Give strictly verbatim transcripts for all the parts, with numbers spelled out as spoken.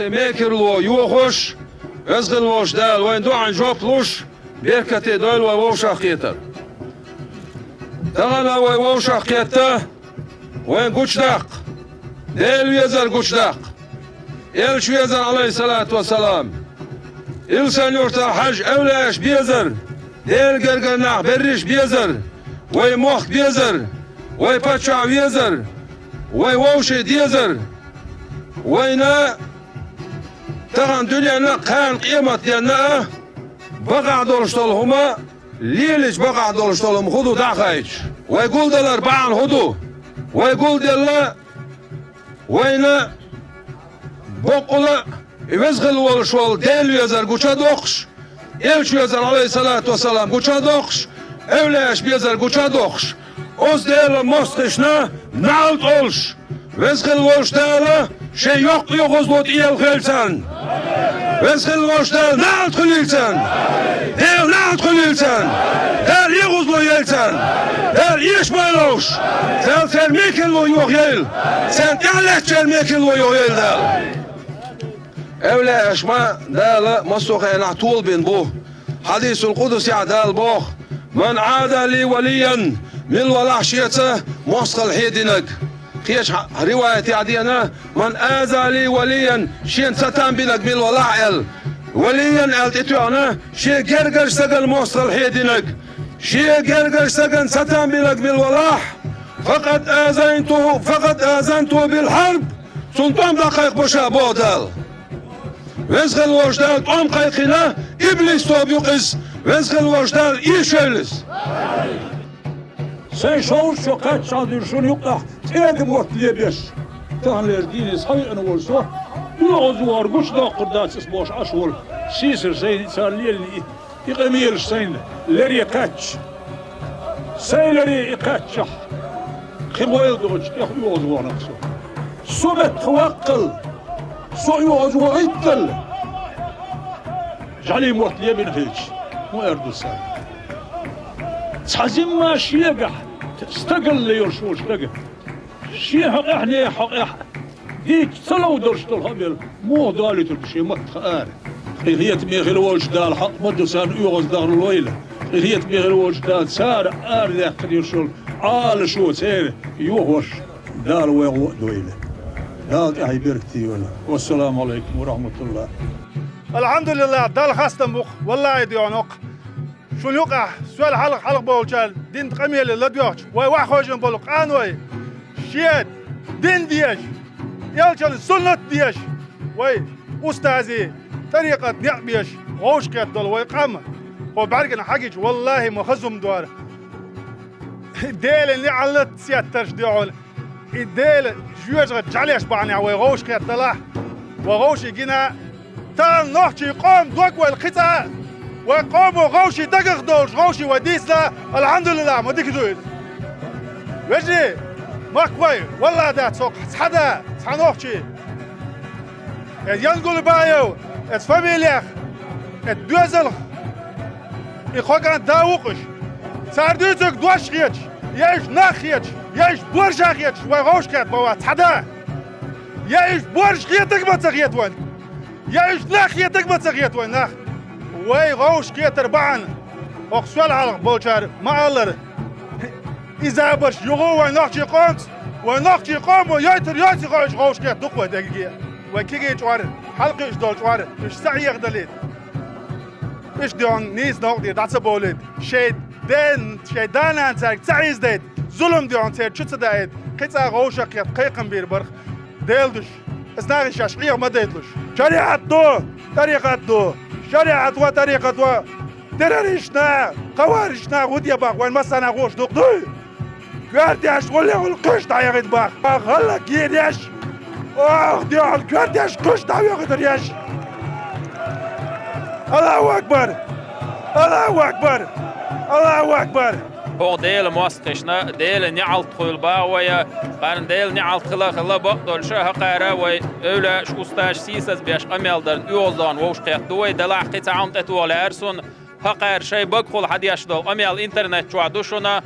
Мекарло йохош, веза хила волчу Дала вайн дуьхьал жоп луш, беркате дойла вай вовшахкхетар. Тахана вай вовшахкхетта, вайн гучудаккха, Дела везар гучудаккха, Элча везар, Ӏалайхиссалату вассалам, Илсан-Юьртара хьажа эвлаяаш безар, Делан гергара нах берриш безар, вай мохк безар, вай паччахь везар, вай вовший дезар, вайна тахана дуьненна а, кхана къематденна а бакъахь долуш долу хӀума, лелийча бакъахь долуш долу хӀума хӀун ду дӀахаийташ? Вай гулдалар бахьана хӀун ду? Вай гулделла, вайна боккъала а и веза хила волуш волу Дела везар гуча а доккхуш, Элча везар, Ӏалайхиссалату вассалам, гуча а доккхуш, эвлаяаш безар гуча а доккхуш, оцу Делан мостагӀашна наьӀалт олуш, веза хила волуш Дала шен йоккха оьгӀазло тӀеелхийла царна. Веза хила волуш Дала наьӀалт хуьлийла царна. Дела наьӀалт хуьлийла царна. Дала оьгӀазло йойла царна. Дала эшам бойла уьш. Дала церан мекарло йохайойла. Царна тӀаьхьа лаьттачеран мекарло йохайойла Дала. Эвлаяаш ма Дала массо а хенахь толабина бу. Хьадисул къудсехь Дала боху: «Ман Ӏада ли валиян», мила валахь шеца мостагӀалла хьединарг. Кхечу хьа-, риваятехь деана: «Ман аза ли валиян», шена цатам бинарг мила валахь аьлла. «Валиян» аьлла тӀетоьхна, шен гергарчу стагана мостагӀалла хьединарг. Шен гергарчу стагана цатам бинарг мила валахь, «факъад азанту, факъад азанту бил хьарб», цунна тӀом дӀакхайкхабо ша боху Дала. Веза хила волуш Дала тӀом кхайкхина, иблис тоба ю-кх иза, веза хила волуш Дала эшайойла иза. Сайн шовзткъа шо кхаччалц дуьйна шуна юкъахь цӀеда мотт лебеш. Таханлерчу дийне схьавеана волу со, оьгӀазвахар гучудоккхур дац аса бохуш Ӏаш волу сийсара сайна цара лелийна и. И къамелаш сайна лере кхаьчча, сайн лере и кхаьччахь, кхин гӀойла долчу тӀех оьгӀазвахана со. Со меттах ваккхал, со оьгӀазвахийтал, жӀаьлин мотт лебина хилча, хӀун эр ду сан? Цхьа зимма шегахь стагалла йолуш волчу стага. Шен хьокъехь, нехан хьокъехь дийцча ца лов долуш долу хьо белла, муха долуьйтур ду шен маттах ара? Къинхетаме хила волчу Дала хьакъ ма ду царна оьгӀаздахар лойла. Къинхетаме хила волчу Дала цара арадаьккхина йолуш йолу Ӏалашо церан йохош Дала вайн гӀо а дойла. Дала тӀаьхье беркате йойла. Вассаламу Ӏалайкум ва рахьматуллахӀ. АлхьамдулиллахӀ, Далла хастам бу-кх, валлахӀи, доьхна-кх. Шуна юкъахь, сол хьалха-хьалха болчара динан къамеле ладоьгӀча, вай охьахевшина болу къаной, шен дин дезаш, элчанан суннат дезаш, вай устазий, тӀарикъат некъ безаш, вовшахкхетта долу вай къам, хӀо бӀаьргана хьагича, валлахӀи, ма хаза хӀума дора. Делан неӀалт сеттарш де хьуна. И Делан жоьжахати жӀаьлеш бахьанехь вай вовшахкхетта далахь, вай вовший гина, тахана нохчийн къоман дог вайла кхин цкъа а, вайн къомо вовшийн дагах долуш вовший вай дийцина, алхьамдулиллахӀ, ма дика ду иза. Вежарий, махкахой, валлахӀи дац хӀокху цхьа да, цхьа нохчий. Эцу Янгулбаев, эцу фамилех, эцу доьзалх, и кхо кӀант да ву-кх уьш. Цара дуьйцург дош хеташ, я уьш нах хеташ, я уьш борша хеташ, вай вовшахкхетта ма вац цхьа да. Я уьш борша хетарг ма ца хета вайна. Я уьш нах хетарг ма ца хета вайна нах. Вай вовшахкхетар бахьана, хӀокху сол хьалха болчара ма-аллара, и забарш юха вайн нохчийн къомаца, вайн нохчийн къомо йойтур йоций хо уьш вовшахкхетта ду-кх вай дерриге. Вай кегий чкъор, хьалакхуьуш долу чкъор, уьш ца Ӏехадалийта. Уьш доьхна нийса новкъа тӀера дӀа ца бовлийта. Шайн ден, шайн да-нана цаьрга ца Ӏийзадайта. Зулам доьхна церан чу ца даийта. Кхин цкъа вовшахкхетта кхайкхам бийр бара-кх. Делан дуьхьа. Аса нахе шаьш Ӏеха ма дайталуш. ШариӀат ду, тӀарикъат ду. ШариӀат ва, тӀарикъат ва. Террористаш, хаварижаш хӀун де боху, вайн массарна хууш ду-кх дуй? Коьртеш гӀулле-гӀулле кхуьш дӀаяхийта боху. ГӀаллакх еш. Оха доьхна коьртеш кхуьш дӀавоьхуьйтур еш. Аллаху акбар! Аллаху акбар! Аллаху акбар! ХӀокху Делан мостагӀашна Делан неӀалт хуьлда боху вай, кхарна Делан неӀалт хила а хилла, бакъдолуш а хӀокхара вай эвлаяаш, устазаш сийсаз беш къамел дарна оьгӀаздахана вовшахкхетта ду вай, делахь кхин цхьа хӀума тӀетоха лаьара суна. ХӀокхара шайн багахула хьадеш долу къамел интернет чохь ду шуна.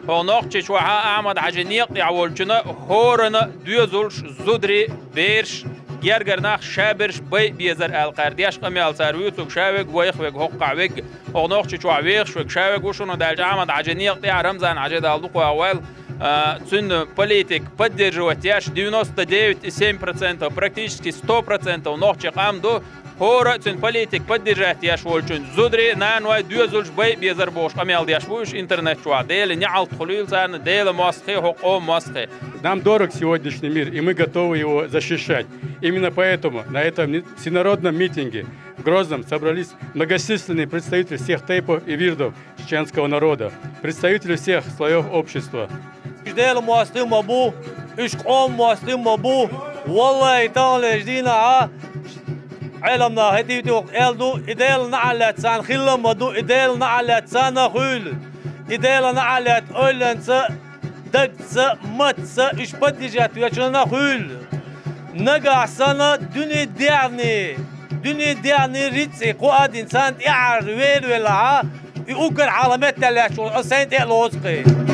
ХӀокху Нохчийчохь Ахьмад-Хьаьжин некъа тӀехь волчунна хӀоранна доьзалш, зударий, бераш, Гергара нах шаберш байъа безар аьлла кхаьрдеш къамел цар вуьйцург, ша вег, вайх вег, хӀокхахь вег, хӀокху Нохчийчохь вехаш вег, ша вег ву шуна даьлча Ахьмад-Хьаьжин некъа тӀехь, Рамзан-Хьаьжин Далла дукха ваха ваьлла, а, цуьнан политика поддерживать еш девяносто девять и семь процентов, практически сто процентов нохчийн къам ду, хӀора а цуьнан политика поддержать еш волчун зударий, наной, доьзалш байъа безар бохуш къамел деш бу уьш интернет чохь. Делан неӀалт хуьлийла царна, Делан мостагӀий, хӀокху къоман мостагӀий. Нам дорог сегодняшний мир, и мы готовы его защищать. Именно поэтому на этом ми-, всенародном митинге в Грозном собрались многочисленные представители всех тейпов и вирдов чеченского народа, представители всех слоёв общества. Уьш Делан мостагӀий ма бу, уьш къоман мостагӀий ма бу. Валлахьи, таханлерчу дийнахь Ӏеламнаха хӀетий-тӀе аьлла ду, и Делан неӀалт лаьцна царна хилла ма ду, и Делан неӀалт лаьцна царна хуьйла. И Делан неӀалт лаьцна ойланца, дагца, матца уьш поддержать вечунна хуьйла. Нагахь санна дуьне дегӀний, дуьне дегӀний рицкъий кху а дина царна тӀаьхьара вер велахьа, и уггар хьалха меттел лаьтташ волу сайн тӀе а лоцу кхин.